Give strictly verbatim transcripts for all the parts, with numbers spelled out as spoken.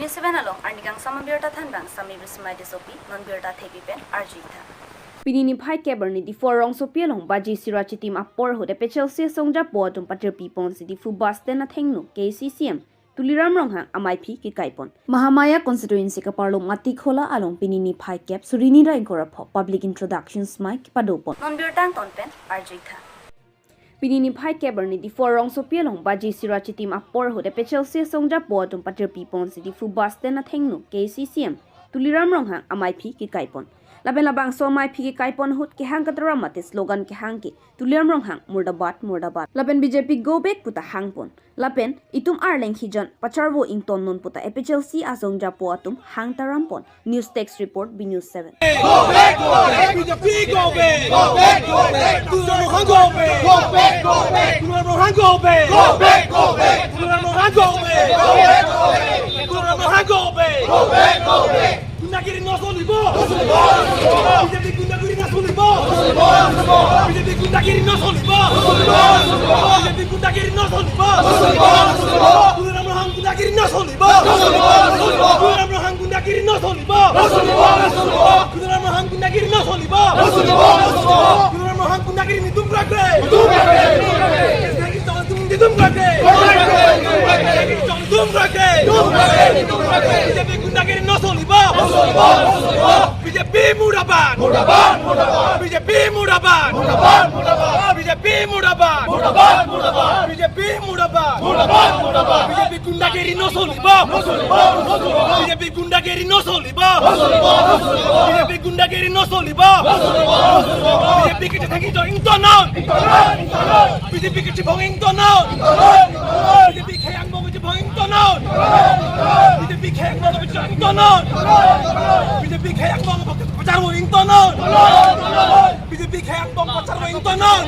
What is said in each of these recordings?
Seven along arnikangsam abirta thanbang Sami Bismai Tissopi, non birta thepi pen arjuitha. Pini niphai kep arni Diphu rongsopi along baji sira chitim apor ahut A P H L C asongjapo atum patirpi ponsi Diphu bus stand athengno K A A C C M Tuliram Ronghang amaiphi kekaipon. Mahamaya constituency kaparlo Matikhola along pini niphai kep suri hini ra ingkoi ra pho public introduction smai kepadopon. Non birta angton pen arjuitha. Pini niphai kep arni Diphu rongsopi along baji sira chitim apor ahut A P H L C asongjapo atum patirpi ponsi Diphu bus stand athengno K A A C C M Tuliram Ronghang amaiphi kekaipon. Lapen labangso amaiphi kekaipon ahut kehang kataram mate slogan kehang ke Tuliram Ronghang murdabad murdabad. Lapen B J P go back puta hangpon. Lapen itum arleng hijan pacharvo ingtonnon puta A P H L C asongjapo atum hang tarampon. News Desk Report, B News seven. Go back, go back. B J P go back. Go back, go back. Tuliram Ronghang go back. Go back, go back. Tuliram Ronghang go back. Go back, go back. Tuliram Ronghang go back. Go back, go back. Tuliram Ronghang go back. Go back, go back. Gundagiri no solibo. No solibo, no solibo. B J P gundagiri no solibo. No solibo, no solibo. B J P gundagiri no solibo. No solibo, no solibo. B J P gundagiri no solibo. No solibo, no solibo. Tuliram Ronghang gundagiri no solibo. No solibo, no solibo. Tuliram Ronghang gundagiri no solibo. No solibo, no solibo. Tuliram Ronghang gundagiri no solibo. No solibo, no solibo. Tuliram Ronghang gundagiri nelitum krakre. Nelitum krakre. Nelitum krakre. Nelitum krakre. Nelitum krakre. B J P gundagiri no solibo. No solibo, no solibo. B J P murdabad. Murdabad, murdabad. B J P murdabad. Murdabad, murdabad. B J P murdabad. Murdabad, murdabad. B J P murdabad. Murdabad, murdabad. B J P gundagiri no solibo. No solibo, no solibo. B J P gundagiri no solibo. No solibo, no solibo. B J P gundagiri no solibo. No solibo, no solibo. B J P kachethang ingtonnon. Ingtonnon, ingtonnon. B J P kachibong ingtonnon. Ingtonnon, ingtonnon. B J P khei angbong kachibong ingtonnon. Ingtonnon, ingtonnon. B J P khei angbong kachibong ingtonnon. Ingtonnon, ingtonnon. B J P khei angbong pacharvo ingtonnon. Ingtonnon, ingtonnon. B J P khei angbong pacharvo ingtonnon. Ingtonnon,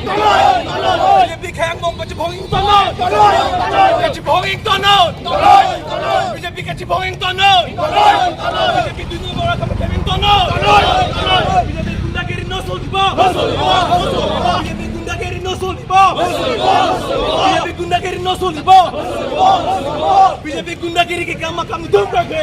ingtonnon. B J P khei angbong kachibong ingtonnon. Ingtonnon, ingtonnon. Kachibong ingtonnon. Ingtonnon, ingtonnon. B J P kachibong ingtonnon. Ingtonnon, ingtonnon. B J P dunu bora kami ingtonnon. Ingtonnon, ingtonnon. B J P gundagiri no solibo. No solibo, no solibo. B J P gundagiri no solibo. B J P gundagiri no solibo. B J P gundagiri ke kam akam nelitum krakre.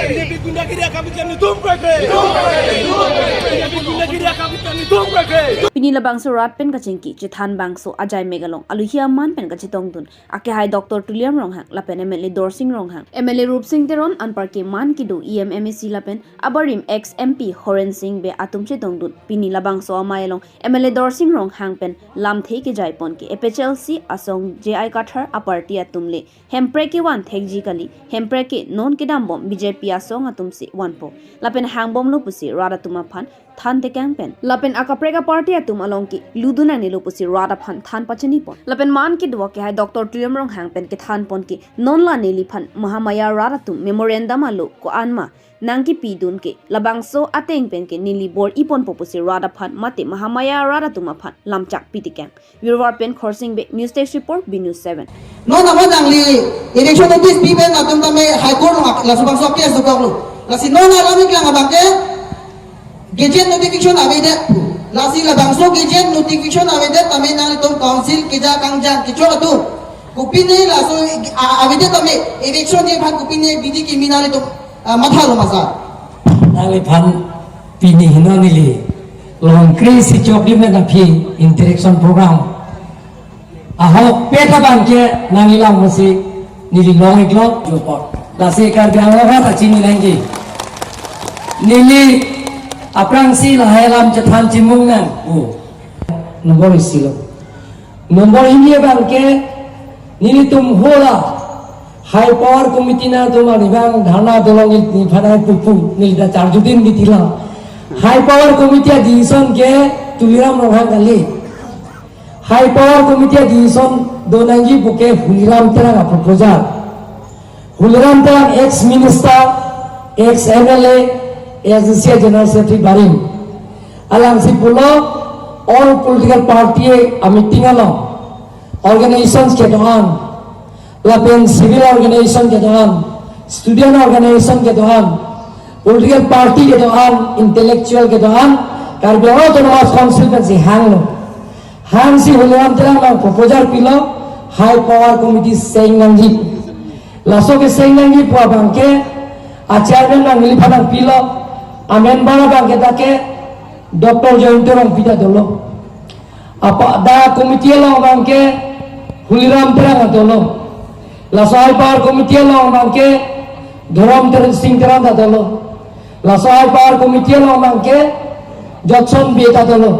B J P gundagiri akam akam nelitum krakre. B J P gundagiri akam akam nelitum krakre. Pini labangso rat pen kachingki chethan bangso ajai megalong aluhi aman pen kachetongdun akehai Doctor Tuliram Ronghang lapen M L A Dorsing Ronghang, M L A Rupsing Teron anparke man kedo E M, M A C lapen abarim ex M P Horen Sing Bey atum chetongdun. Pini labangso amei along M L A Dorsing Ronghang pen lamthe kejaipon ke A P H L C asong J I Kathar aparty atum le Hemprek kevan thekji kali, Hemprek ke non kedambom B J P asong atumsi vanpo. Lapen hangbomlo pusi rat atum aphan than tekang pen. Lapen akaprek aparty atum along ke ludun nangnelo pusi rat aphan than pachinipon. Lapen man kedo akehai Doctor Tuliram Ronghang pen kethanpon ke non la neliphan Mahamaya rat atum memorandum alo ko-an ma nangkepidun ke labangso ateng pen ke neli bor-iponpo pusi rat aphan mate Mahamaya rat atum aphan lamchak pitekang. Virwar pen Khorsing Bey, News Desk Report, B News seven. Non aphan nangli election notice pi pen atum tame High Court along laso bangso case dokoklo. Lasi non alam iklang abang ke gazette notification avedet. Lasi labangso gazette notification avedet tame nanglitum council keja kangjang kechok atum kopine laso a-, avedet tame election ji aphan kopine bidi kimi nanglitum, ah, mathalo ma sir? Nangliphan pini heno neli longkri si choklim na phi interaction program ahokpet abang ke nangli lang musi neli long-iklo. Lasi Karbi Anglong arat ta chini nangji. Neli aphrangsi lahai alam chethan chimung nang. Oh. Number isi lo. Number hini abang ke nelitum hala High Power Committee nangtum arnivang dharna dolong neli phanai pupu neli ta charjudin di tila. High Power Committee a-decision ke Tuliram Ronghang kali. High Power Committee a-decision do nangji puke Huliram Terang a-proposal. Huliram Terang ex minister, ex M L A, ex A C C General Secretary barim. Alangsi pulo all political party a-meeting along organizations kedo-an, lapen civil organization kedo-an, student organization kedo-an, political party kedo-an, intellectual kedo-an, Karbi Anglong Autonomous Council pensi hanglo. Hangsi Huliram Terang abang proposal pilo, High Power Committee seng nangji. Laso keseng nangji pu abangke, a chairman nangli phanang pilo, a member abangke ta ke, Doctor Jayanta Rongpi ta dolo. Apa da committee along abangke, Huliram Terang ta dolo. Laso high power committee along abangke, Dhorom Ter-, Sing Terang ta dolo. Laso high power committee along abangke, Jotson Bey ta dolo.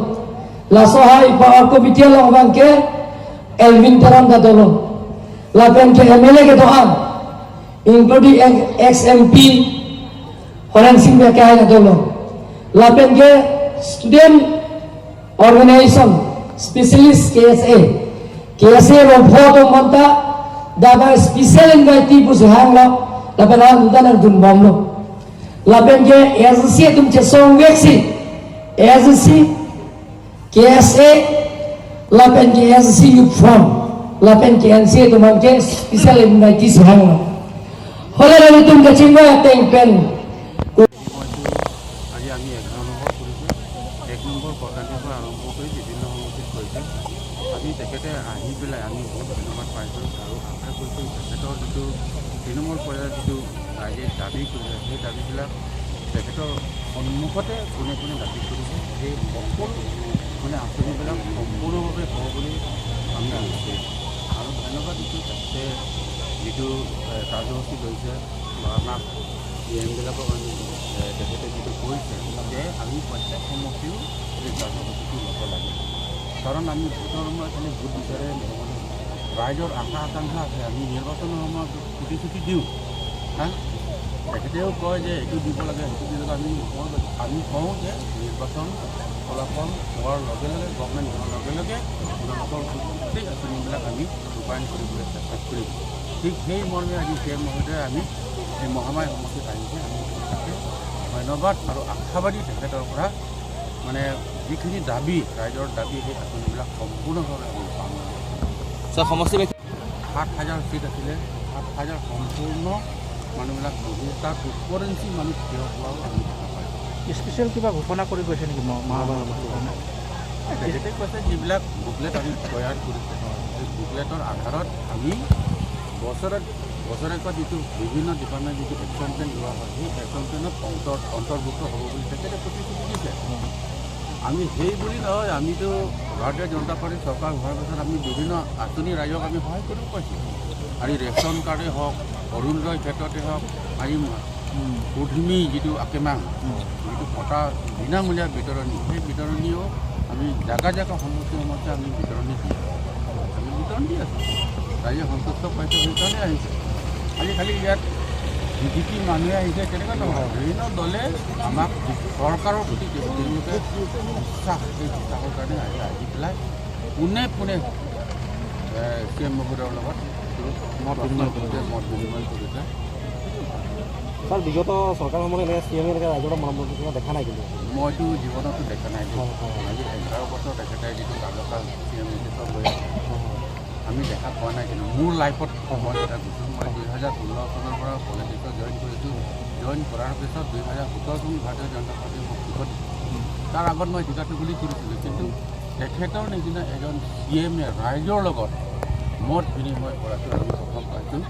Laso high power committee along abangke, Elwin Terang ta dolo. Lapen ke M L A kedo-an, including ex-, ex M P Horen Sing Bey ke hai ta dolo. Lapen ke student organization specialist K S A. K S A ro pho atum anta, dabar special invitee pusi hanglo, lapen an ta nangdunbomlo. Lapen ke A S D C atum chesong veksi, A S D C, K S A, lapen ke A S D C Youth Front, lapen ke N C A atum ke special invitee si hanglo. Hole hole atum kachingvai ateng pen. আজি আমি এঘাৰ নম্বৰ কৰিছোঁ। এক নম্বৰ কৰ্কান্তিৰ পৰা আৰম্ভ কৰি বিভিন্ন সমষ্টিত কৰিছে। আজি তেখেতে আহি পেলাই আমি বহুত ধন্যবাদ পাইছোঁ আৰু আশা কৰিছোঁ তেখেতৰ যিটো তৃণমূল পৰ্যায়ত যিটো ৰাইজে দাবী কৰিছে, সেই দাবীবিলাক তেখেতৰ সন্মুখতে কোনে কোনে দাবী কৰিছে, সেই সকলো মানে আঁচনিবিলাক সম্পূৰ্ণভাৱে হ'ব বুলি আমি আশা কৰিছোঁ। আৰু ধন্যবাদ দিছোঁ তেখেতে যিটো, এ, কাৰ্যসূচী লৈছে বা আমাক ই এমবিলাকক আমি, এ, তেখেতে যিটো কৈছে যে আমি প্ৰত্যেক সমষ্টিও এই কাৰ্যসূচীটো ল'ব লাগে। কাৰণ আমি ভোটৰ সময়ত খালি ভোট বিচাৰে নহ'ব নহয়। ৰাইজৰ আশা আকাংক্ষা আছে, আমি নিৰ্বাচনৰ সময়ত প্ৰতিশ্ৰুতি দিওঁ, হা? তেখেতেও কয় যে এইটো দিব লাগে, সেইটো দিব লাগে। আমি কওঁ, আমি কওঁ যে নিৰ্বাচন ফলাফল হোৱাৰ লগে লগে, গভৰ্ণমেণ্ট হোৱাৰ লগে লগে আপোনালোকৰ গোটেই আঁচনিবিলাক আমি ৰূপায়ণ কৰিবলৈ চেষ্টা কৰিম। ঠিক সেই মৰ্মে আজি চি এম মহোদয়ে আমি এই মহামাৰী সমষ্টিত আহিছে। আমি তেখেতকে ধন্যবাদ আৰু আশাবাদী তেখেতৰ পৰা, মানে, যিখিনি দাবী, ৰাইজৰ দাবী, সেই আঁচনিবিলাক সম্পূৰ্ণভাৱে আমি পাম। ছাৰ, সমষ্টি সাত হাজাৰ ছিট আছিলে, সাত হাজাৰ সম্পূৰ্ণ মানুহবিলাক বহি, তাৰ ওপৰেঞ্চি মানুহ থিয় হোৱাও আমি দেখা পাইছোঁ। স্পেচিয়েল কিবা ঘোষণা কৰি গৈছে নেকি ম-, মহামাৰী? তেখেতে কৈছে, যিবিলাক বুকলেট আমি তৈয়াৰ কৰিছোঁ, সেই বুকলেটৰ আধাৰত আমি বছৰত, বছৰেকত যিটো বিভিন্ন ডিপাৰ্টমেণ্ট যিটো একশ্যন প্লেন লোৱা হয়, সেই একশ্যন প্লেনত অন্তৰ-, অন্তৰ্ভুক্ত হ'ব বুলি তেখেতে প্ৰতিশ্ৰুতি দিছে। আমি সেই বুলি নহয়, আমিতো ভাৰতীয় জনতা পাৰ্টি চৰকাৰ হোৱাৰ পিছত আমি বিভিন্ন আঁচনি ৰাইজক আমি সহায় কৰিও পাইছোঁ। আজি ৰেচন কাৰ্ডেই হওক, অৰুণোদয়ৰ ক্ষেত্ৰতে হওক, আজি উম। উদ্যমী যিটো আকেমাং, উম। যিটো পটা বিনামূলীয়া বিতৰণী, সেই বিতৰণীও আমি জাগা জাগা সমষ্টি সমষ্টি আমি বিতৰণী দি আছোঁ। আমি বিতৰণ দি আছোঁ। ৰাইজে সন্তুষ্ট পাইছে, সেইকাৰণে আহিছে। আজি খালি ইয়াত বি জে পি মানুহে আহিছে, তেনেকুৱা নহয়। বিভিন্ন দলে আমাক চৰকাৰৰ প্ৰতি তেওঁলোকে বিশ্বাস, সেই বিশ্বাসৰ কাৰণে আহি, আহি পেলাই পোনে পোনে, এ, চি এম মহোদয়ৰ লগত মত বিনিময় কৰিছে। মত বিনিময় কৰিছে। ছাৰ, বিগত চৰকাৰ সময়ত এনেকে চি এম এনেকে ৰাইজৰ মৰম লগাটো দেখা নাই কিন্তু। মইতো জীৱনতো দেখা নাই দেই। হয়, হয়। আজি এঘাৰ বছৰ তেখেতে যিটো কাৰ্যকাল চি এম হিচাপে লৈ আছে, হয়, হয়। আমি দেখা পোৱা নাই, কিন্তু মোৰ লাইফত মই কথা কৈছোঁ, মই দুই হাজাৰ ষোল্ল চনৰ পৰা পলিটিক্সত জইন কৰিছোঁ। জইন কৰাৰ পিছত দুই হাজাৰ সোতৰ চনত ভাৰতীয় জনতা পাৰ্টিয়ে মোক টিকট দিছিল। তাৰ আগত মই টিকট বুলি কৰিছিলোঁ, কিন্তু তেখেতৰ নিচিনা এজন চি এম এ ৰাইজৰ লগত মত বিনিময় কৰাটো আমি প্ৰথম পাইছোঁ।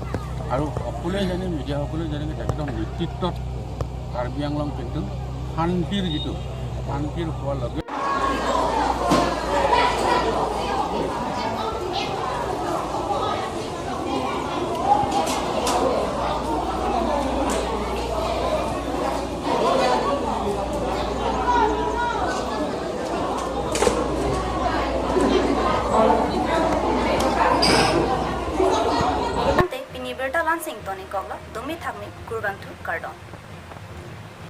আৰু সকলোৱে জানে, মিডিয়া সকলোৱে জানে যে তেখেতৰ নেতৃত্বত কাৰ্বি আংলং কিন্তু শান্তিৰ যিটো, শান্তিৰ হোৱাৰ লগে Ante pini birta la-an si ingtonikoklo, dumi thakmi, kurvangthu, kardom.